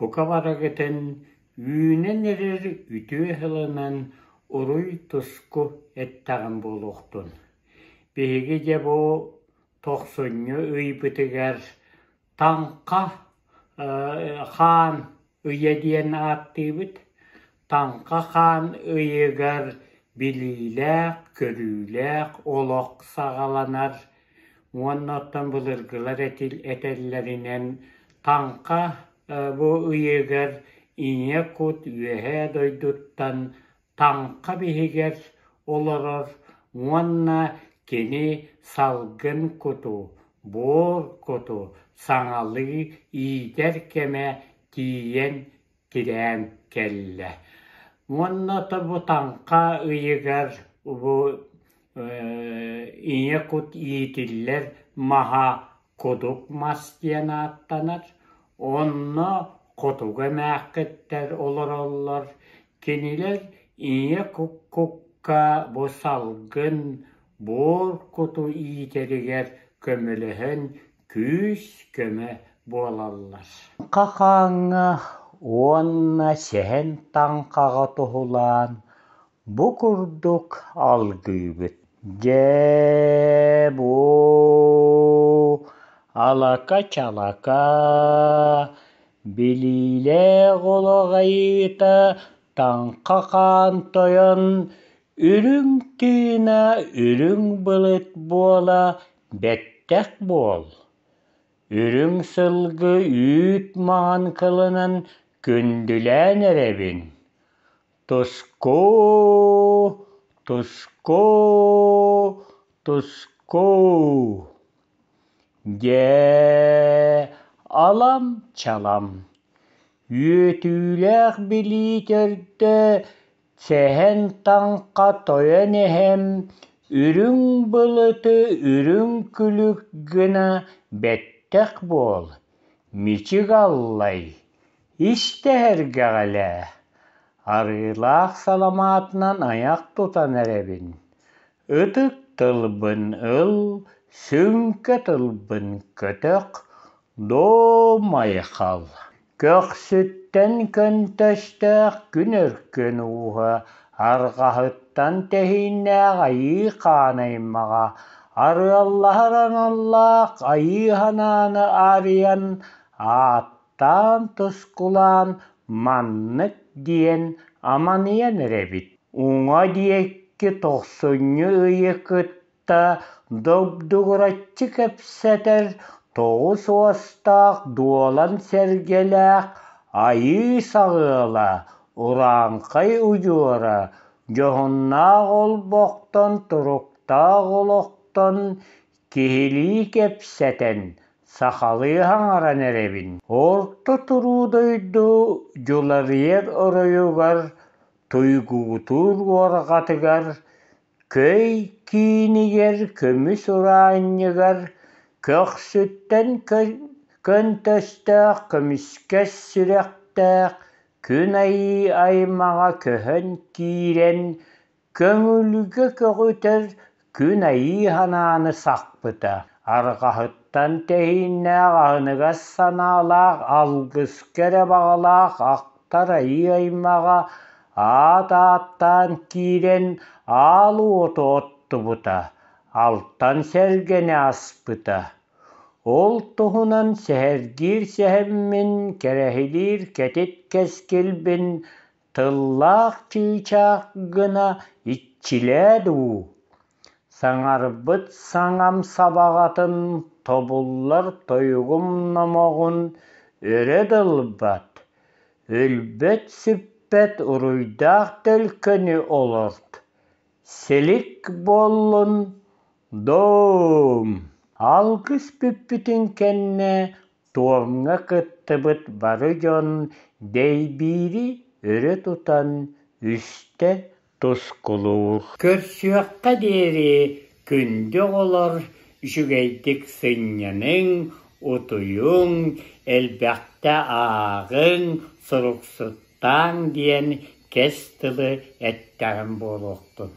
Бука барыгытын үүнэн эрэр үтүө сылынан уруй-туску эттэҕим буолуохтун. Биһиги дьэ бу тохсунньу ыйбытыгар Таҥха хаан ыйа диэн ааттыыбыт. Таҥха хаан ыйыгар билиилээх-көрүүлээх олох саҕаланар уонна оттон былыргылар этэллэринэн Таҥха бу ыйыгар ийэ кут Үөһээ дойдуттан Таҥха биһигэр олорор уонна кини салгын куту, буор куту саҥалыы иитэр кэмэ тиийэн тирээн кэллэ. Уонна бу Таҥха ыйыгар бу ийэ кут иитиллэр маһа кудук мас диэн ааттанар. Онно хотугу эмээххиттэр олороллор. Кинилэр ийэ кукка бу салгын буор куту иитэригэр көмөлөһөн күүс-көмө буолаллар. Хахааҥҥа уонна сэһэн таҥхаҕа туһулаан бу курдук алгыыбыт: Дьээ, бу алака-чалака, билиилээх олох айыыта Таҥха хаан тойон үрүҥ тыына үрүҥ былыт буола бэттэх буол, үрүҥ сылгы үүт маҥан кылынан күндүлээн эрэбин Туску, туску, туску! Дьэ, алам-чалам, үөтүүлээх билии төрдө Сэһэн Таҥха тойон эһэм үрүҥ былыты үрүҥ күлүк гына бэттэх буол, мичик аллай, Истэһэргэҕэлээ, арыылаах саламаатынан айах тутан эрэбин, ытык тылбын ыл, сүҥкэ тылбын көтөх, доо-майхал Көхсүттэн көнтөстөөх күн өркөн ууһа, арҕаһыттан тэһииннээх айыы хаан аймаҕа, арыаллаһар аналлаах айыы санааны арыйан, аат Таан тускулаан маннык диэн аманыйан эрэбит: уҥа диэки тохсунньу ыйы кытта добдугураччы кэпсэтэр тоҕус уостаах дуолан сэргэлээх айыы саҕыала, урааҥхай удьуора, дьоһуннаах олбохтон туруктаах олохтон киһилии кэпсэтэн сахалыы саҥаран эрэбин. Орто туруу дойду дьуларыйар оройугар, туйгуутуур уорҕатыгар, көй киинигэр көмүс ураанньыгар, көхсүттэн көнтөстөөх көмүскэс сүрэхтээх күн айыы аймаҕа көһөн киирэн Көҥүлгэ көҕүтэр күн айыы санааны сахпыта, арҕаһыттан тэһииннээх аһыныгас санаалаах алгыска эрэ баҕалаах ахтар айыы аймаҕа аат ааттаан киирэн аал уоту оттубута, алтан сэргэни аспыта. Ол туһунан сэһэргиир сэһэммин, кэрэһилиир кэтит кэскилбин Тыллаах чыычаах гына иччилээ дуу, саҥарбыт саҥам сабаҕатын тобуллар тойугум номоҕун өрө да ылбат, өлбөт-сүппэт уруйдаах төлкөнү олорт, силик буоллун, дом! Алгыс бүппүтүн кэннэ Туомҥа кыттыбыт бары дьон дэйбиири өрө тутан үстэ тускулуур. Көрсүөххэ диэри күндү оҕолор үчүгэйдик сынньаныҥ, утуйуҥ, элбэхтэ ааҕыҥ, суруксуттааҥ диэн кэс тылы эттэҕим буолуохтун.